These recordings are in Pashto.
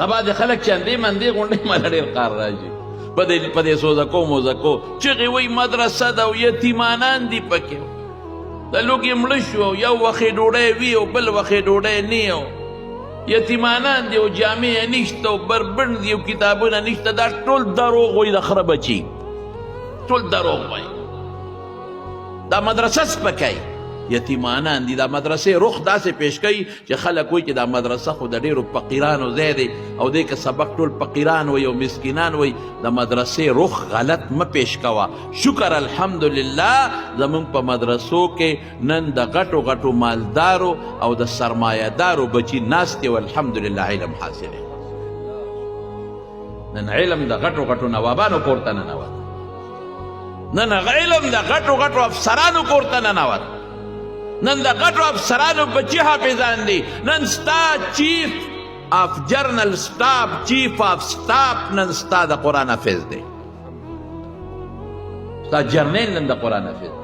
دا بعضې خلک چې اندې مندې غونډې ماله ډېر قار راشي په دې سوزکو موزکو چغې وایي مدرسه ده او یتیمانان دي پکې، د لوږې مړه شو او یو وخت یې ډوډۍ وي او بل وخت یې ډوډۍ نه او یتیمانان دي او جامې یې نشته او بربنډ دي او کتابونه نشته. دا ټول دروغ وایي، د خره بچي ټول دروغ وایي. دا مدرسه سپکوي، یتیمانان دي. دا مدرسې رخ داسې پیش کوي چې خلک وایي چې دا مدرسه خو د ډېرو فقیرانو ځای دی او دې که سبق ټول فقیران وایي او مسکینان وایي. د مدرسې رخ غلط مه پیش کوه. شکر الحمدلله زمونږ په مدرسو کې نن د غټو غټو مالدارو او د سرمایه دارو بچي ناست دي او الحمدلله علم حاصل. نن علم د غټو غټو نوابانو کور ته ننوت، نن علم د غټو غټو افسرانو کور ته ننوت، نن د غټو افسرانو بچي حافظان دي. نن ستا چیف آف جنرل سټاف، چیف آف سټاف نن ستا د قرآن حافظ دی، ستا جرنیل نن د قرآن حافظ دی.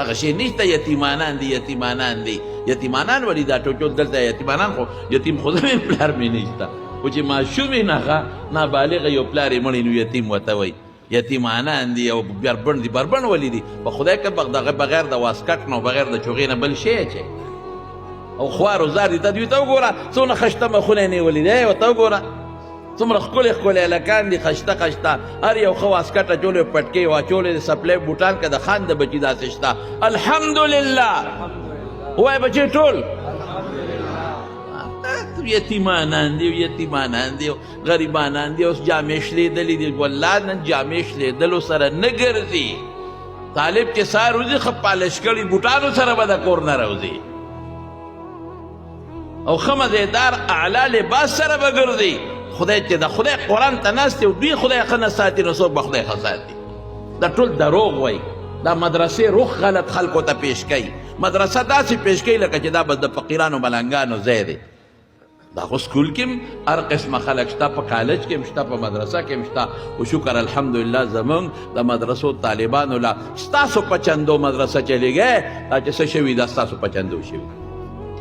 هغه شی نشته. یتیمانان دي، یتیمانان دي، یتیمانان ولې دا ټول دلته یتیمانان؟ خو یتیم خو زه پلار مې نشته، خو چې ماشوم یې نه نابالغه یو پلار یې مړی نو یتیم ورته وایي. یتیمانان دي او بربنډ دي. بربنډ ولې دي؟ په خدای که دغه بغیر د واسکټ نه بغیر د چوغې نه بل شی چې او خوار و زار دي. ته دوی ته وګوره څونه خشته مخونه یې نیولي دی، ورته وګوره څومره ښکلي ښکلي هلکان دي، خشته خشته، هر یو ښه واسکټ اچولی، پټکې واچولی، د څپلۍ بوټان که د خان د بچي داسې شته. الحمدلله ووایه بچي ټول یتیمانان دي، یتیمانان دي، غریبانان دي، اوس جامې شلېدلې دي. والله نن جامې شلېدلو سره نه ګرځي. طالب چې سهار وځي ښه پالش کړي بوټانو سره به د کور نه راوځي او ښه مزېدار اعلی لباس سره به ګرځي. خدای چې د خدای قرآن ته ناست دی او دوی خدای ښه نه ساتي نو څوک به خدای ښه ساتي؟ دا ټول دروغ وایي. دا مدرسې رخ غلط خلکو ته پیش کوي. مدرسه داسې پیش کوي لکه چې دا بس د فقیرانو ملنګانو ځای دی. دا خو سکول کې هم هر قسمه خلک شته، په کالج کې هم شته، په مدرسه کې هم شته. خو شکر الحمدلله زمونږ د مدرسو طالبانو لا ستاسو په چندو مدرسه چلېږي. دا چې څه شوي دا ستاسو په چندو شوي.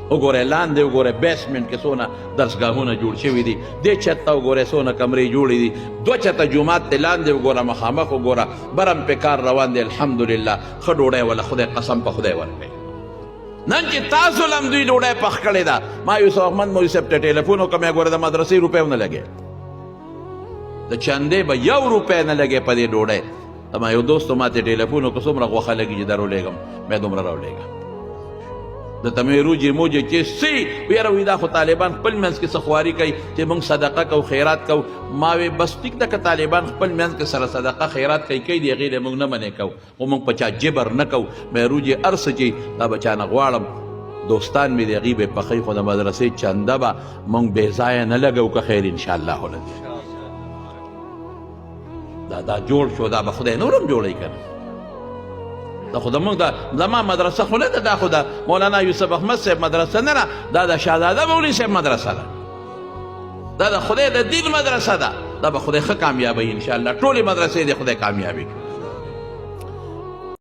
وګورئ لاندې وګورئ بیسمنټ کې څونه درسګاهونه جوړ شوي دي، دې چت ته وګورئ څونه کمرې جوړې دي، دوه چته جومات دی، لاندې وګوره، مخامخ وګوره، برم پې کار روان دی. الحمدلله ښه ډوډۍ وله خدای قسم په خدای ورکوي. نن چې تاسو لم دوی ډوډۍ پخ کړې ده، ما یوسف احمد مولوي صاحب ته ټلیفون وکړ، مې ګوره د مدرسې روپۍ هم نه لګې، د چندې به یو روپۍ نه لګې په دې ډوډۍ. ما یو دوست ما ته ټلیفون وکړ، څومره غوښه لګي چې در ولېږم؟ مې دومره راولېږه. د ته مې روجې موجې چې سي ویره وي، دا خو طالبان خپل منځ کې څه خواري کوي چې موږ صدقه کوو خیرات کوو. ما وی بس ټیک ده، که طالبان خپل منځ کې سره صدقه خیرات کوي کوي دي، هغې له موږ نه منې کوو، خو موږ په چا جبر نه کوو. مې روجې هر څه چې دا به چا نه غواړم، دوستان مې دي هغوی به یې پخوي، خو د مدرسې چنده به موږ بې ځایه نه لګوو که خیر انشاءالله العظیم. دا دا جوړ شو، دا به خدای نور هم جوړوي که نه. دا خو زموږ د زما مدرسه خو نه ده، دا خو د مولانا یوسف احمد صاحب مدرسه نه ده، دا د شهزاده مولوي صاحب مدرسه ده، دا د خدای د دین مدرسه ده. دا به خدای ښه کامیابوي انشاءالله. ټولې مدرسې دې خدای کامیابې کړي.